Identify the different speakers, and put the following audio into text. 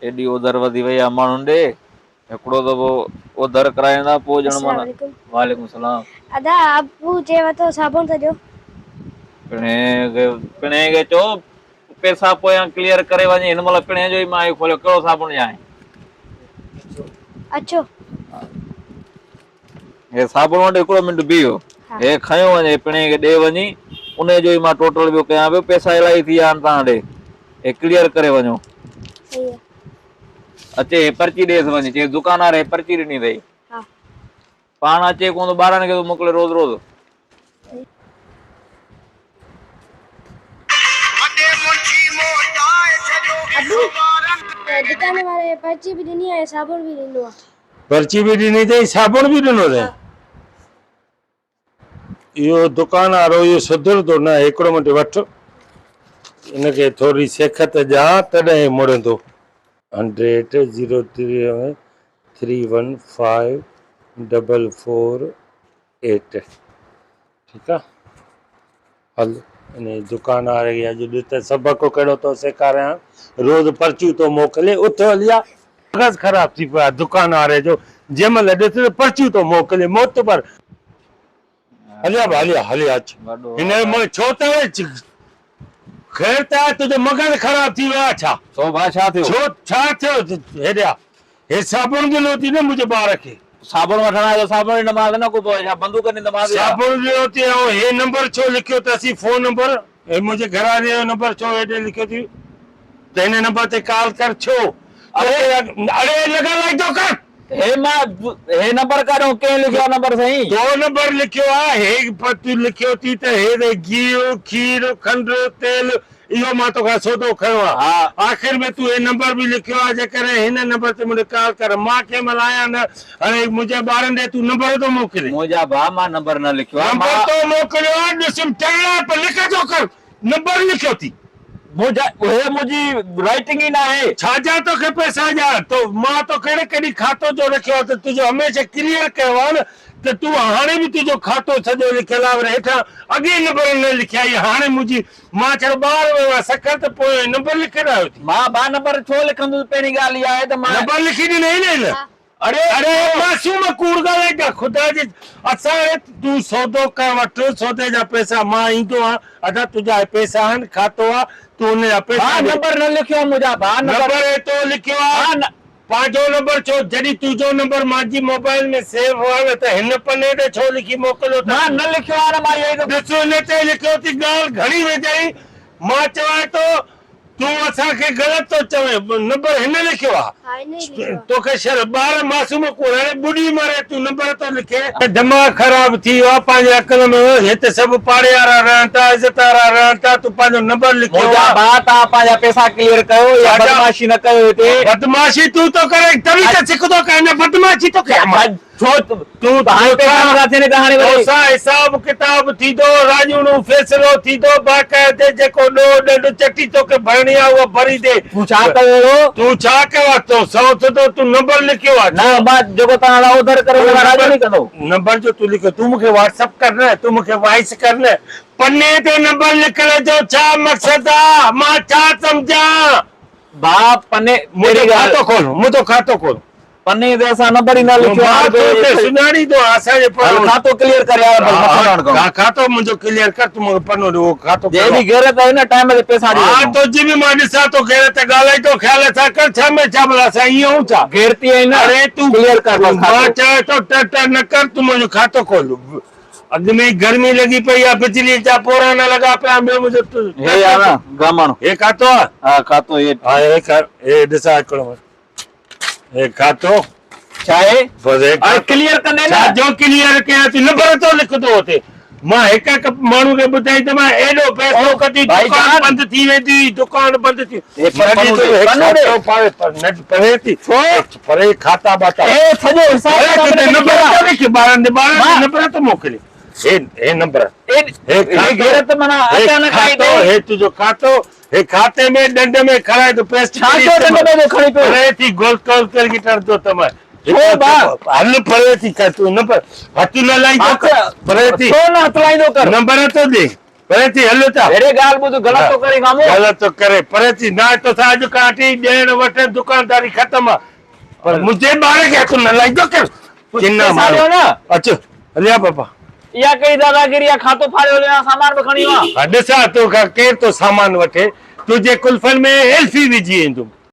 Speaker 1: ايڏي اوڌر وڌي وئي آ ماڻهن ڏي هڪڙو دفعو اوڌر ڪرائيندا پوء ڄڻ
Speaker 2: السلام
Speaker 1: معنيٰ
Speaker 2: عليڪم.
Speaker 1: وعليڪم السلام.
Speaker 2: ادا ابو چيو ٿو صابڻ ته ڏيو.
Speaker 1: پڻهين کي پڻهين کي چئو پيسا پويان ڪليئر ڪري وڃي هن مهل پڻهين جو ئي مان هي کوليو ڪهڙو صابڻ ڏيانء.
Speaker 2: اچو.
Speaker 1: هي صابڻ وٽ هڪڙو منٽ بيهو. هي کنيو وڃ هي پڻهين کي ڏي وڃي انهي جو ئي مان ٽوٽل پيو ڪيان پيو پيسا الاهي ٿي ويا آهن توهان ڏي هي ڪليئر ڪري وڃو.
Speaker 2: صحيح آ.
Speaker 1: اچي هي پرچي ڏيس وڃي چيس دڪان واري هي پرچي ڏني اٿئي.
Speaker 2: ها.
Speaker 1: پاڻ اچي ڪونه ٿو ٻارن کي ٿو موڪلي روز روز.
Speaker 2: ابو دڪان واري پرچي به ڏني آهي صابڻ به ڏنو آ.
Speaker 3: پرچي به ڏني اٿئي صابڻ به ڏنو اٿئي. اهو دڪان وارو اهو سڌرندو نه هڪڙو منٽ وٺ ان کي ٿوري سيکت ڏيان تڏهن مڙندو. Hundred zero three one five double four eight ٺيڪ آ هل ان دڪان واري کي اڄ ڏس ته سبق ڪهڙو ٿو سيکاريان روز پرچيون ٿو موڪلي اٿ هلي آ. مغز خراب ٿي پيو آ دڪان واري جو جنهن مهل ڏس ته پرچيون ٿو موڪلي معتبر. هليا به هليا هليا اچ هن ڇو ته خير ته آهي تنهنجو مغز خراب ٿي ويو آ ڇا؟
Speaker 1: ڇو ڀاء ڇا ٿيو؟
Speaker 3: ڇو ڇا ٿيو هيڏي آ هي صابڻ ڏنو ٿي نه منهنجي ٻار کي.
Speaker 1: صابڻ وٺڻ آيو ته صابڻ ڏيندومانس نه ڪو پوء ڇا بندوق ڏيندومانس يا.
Speaker 3: صابڻ ڏنو ٿي ۽ هي نمبر ڇو لکيو اٿسي فون نمبر هي منهنجي گهر واري جو نمبر ڇو هيڏي لکيو ٿي ته هن نمبر تي ڪال ڪر ڇو اڙي اڙي لڳا لائيندو ڪر.
Speaker 1: هي مان هي نمبر ڪاڏهون ڪنهن لکيو آ نمبر سائين.
Speaker 3: تو نمبر لکيو آ هي پر تون لکيو ٿي ته هي ته گيهه کير کنڊ تيل اهو مان توکان سودو کنيو آ آخر ۾ تون هي نمبر به لکيو آ جيڪڏهن هن نمبر تي مون ڏي ڪال ڪر مان ڪنهن مهل آهيان نه هاڻي منهنجي ٻارن ڏي تون نمبر ٿو موڪلين.
Speaker 1: منهنجا ڀاء مان نمبر نه لکيو آ
Speaker 3: نمبر تو موڪليو آ ڏسم چڱا پر لکندو ڪر. نمبر لکيو ٿي.
Speaker 1: منهنجا هي منهنجي رائيٽنگ ئي ناهي.
Speaker 3: ڇا جا توکي پئسا ڏيان تو مان توکي اهڙي ڪڏهن کاتو جو رکيو آهي ته تنهنجو هميشه ڪليئر ڪيو آهي نه ته تون هاڻي به تنهنجو کاتو سڄو لکيل آهي وري هيٺان اڳئين نمبر نه لکيا اهي هاڻي منهنجي مان ڇڙو ٻاهر ويو آهيان سکر ته پويان هي نمبر لکرايو ٿي.
Speaker 1: مان ڀاء نمبر ڇو لکندس پهرين ڳالهه اها آهي ته مان.
Speaker 3: نمبر لکي ڏنئي نه هن.
Speaker 1: اڙي
Speaker 3: اڙي معصوم ڪوڙ ڳالهائين پيا خدا جي اسان هت تون سودو ڪر وٺ سودي جا پئسا مان ايندو آهيان ادا تنهنجا هي پئسا آهن کاتو آ تون ان جا پئسا
Speaker 1: ڀاء
Speaker 3: ڏي.
Speaker 1: نمبر نه لکيو آ منهنجا ڀاء نمبر.
Speaker 3: نمبر هي تو لکيو آ
Speaker 1: ڀاء
Speaker 3: پنهنجو نمبر ڇو جڏهن تنهنجو نمبر مانجي موبائل ۾ سيو آ نه ته هن پني تي ڇو لکي موڪليو اٿس.
Speaker 1: مان نه لکيو آ نه مان اهو ئي ته.
Speaker 3: ڏس هن تي لکيو ٿي ڳالهه گهڻي وجهئي مان چوانء ٿو تون اسان کي غلط ٿو چوين نمبر هن لکيو آ توکي شرم ٻار معصوم ڪوڙ هڻي ٻڏي مري تون نمبر ٿو لکين. دماغ خراب ٿي ويو آ پنهنجي عقل ۾ هت سڀ پاڙي وارا رهن ٿا عزت وارا رهن ٿا تون پنهنجو نمبر لکيو
Speaker 1: منهنجا
Speaker 3: آ.
Speaker 1: ڀاء توهان پنهنجا پئسا ڪليئر ڪيو يا بدمعاشي نه ڪيو هتي.
Speaker 3: بدمعاشي تون ٿو ڪرين تڏهن ته سکندو ڪر اڃا بدمعاشي ٿو ڪيان.
Speaker 1: ڇو
Speaker 3: تون
Speaker 1: هاڻي پئسا نٿا ٿين ته هاڻي وري.
Speaker 3: توسان حساب ڪتاب ٿيندو، راڄوڻو فيصلو ٿيندو، باقاعدي جيڪو ڏوهه ڏنڊ چٽي توکي ڀرڻي آ اها ڀريندي.
Speaker 1: تون ڇا ڪيو اهڙو؟
Speaker 3: تون ڇا ڪيو آ؟ تو سئو سڌو تون نمبر لکيو آ.
Speaker 1: نه مان جيڪو توهان لاء اوڌر ڪري ان کان راڄوڻي ڪندو.
Speaker 3: نمبر جو تون لکيو تون مونکي واٽس اپ ڪر نه تون مونکي وائس ڪر نه پني تي نمبر لکڻ جو ڇا مقصد آ مان ڇا سمجهان.
Speaker 1: ڀاء پني
Speaker 3: منهنجو کاتو کول منهنجو کاتو کول.
Speaker 1: پني تي اسان نمبر ئي نه لکيو آهي
Speaker 3: مان توکي سڃاڻيندو آهيان اسان جي پنو
Speaker 1: هل کاتو ڪليئر ڪر يار بس مٿو نه هڻ
Speaker 3: ها کاتو منهنجو ڪليئر ڪر تون مونکي پنو ڏي اهو کاتو
Speaker 1: جي ايڏي غيرت آهي نه ٽائيم تي پئسا ڏي
Speaker 3: ها تنهنجي به مان ڏسان ٿو غيرت ڳالهائيندو خيال سان ڪر ڇا ۾ ڇا ڀلا اسان ائين آهيون ڇا
Speaker 1: غيرتي آهين نه
Speaker 3: اڙي تون
Speaker 1: ڪليئر ڪر بس کاتو
Speaker 3: مان چوان ٿو ٽر ٽر نه ڪر تون منهنجو کاتو کول اڳ ۾ ئي گرمي لڳي پئي آهي بجلي جا پورانا لڳا پيا آهن ٻيو منهنجو
Speaker 1: هي آ نه گامڻ
Speaker 3: هي کاتو آهي
Speaker 1: ها کاتو هي
Speaker 3: ها هي ڪر هي ڏسان هڪڙو هي کاتو
Speaker 1: ڇا آهي؟
Speaker 3: بس هي
Speaker 1: اڙي ڪليئر ڪندين نه.
Speaker 3: ڇا جو ڪليئر ڪيان ٿي نمبر ٿو لکندو هتي مان هڪ هڪ ماڻهو کي ٻڌائيندم ايڏو پئسو ڪڍي دڪان بند ٿي ويندي دڪان بند ٿي پري ٿي
Speaker 1: ڇو
Speaker 3: پري کاتا باتا
Speaker 1: اي سڄو حساب
Speaker 3: ڪتاب نمبر ٿو لکي ٻارن ڏي ٻارن ڏي نمبر ٿو موڪلي هي هي نمبر
Speaker 1: هي غيرت معنيٰ اچانڪ آئي
Speaker 3: هي تنهنجو کاتو هي کاتي ۾ ڏنڊ ۾ کڻائي ٿو پيسٽ
Speaker 1: ڇا ٿيو ڏنڊ ۾ جو کڻي پيو
Speaker 3: پري ٿي گول گول ڪري ٽر ٿو تم
Speaker 1: ڇو با
Speaker 3: هل پري ٿي ڪر تون نه پر هٿ نه لائيندو ڪر پري ٿي
Speaker 1: ڇو نه هٿ لائيندو ڪر
Speaker 3: نمبر ٿو ڏي پري ٿي هليو ٿا.
Speaker 1: اهڙي ڳالهه ٻڌ غلط ٿو ڪرين گامو.
Speaker 3: غلط ٿو ڪري پري ٿي نه توسان اڄ کان وٺي ڏيڻ وٺڻ دڪانداري ختم آ پر منهنجي ٻار کي هٿ نه لائيندو ڪر چنا
Speaker 1: پئسا ڏيو نه.
Speaker 3: اچ هليا بابا.
Speaker 1: اها ڪهڙي داداگيري آ کاتو ڦاڙيو هليو آهيان سامان به کڻي ويو آهيان.
Speaker 3: ها ڏسان تو کان ڪير ٿو سامان وٺي تنهنجي ڪلفن ۾ ايلفي وجهي ايندم.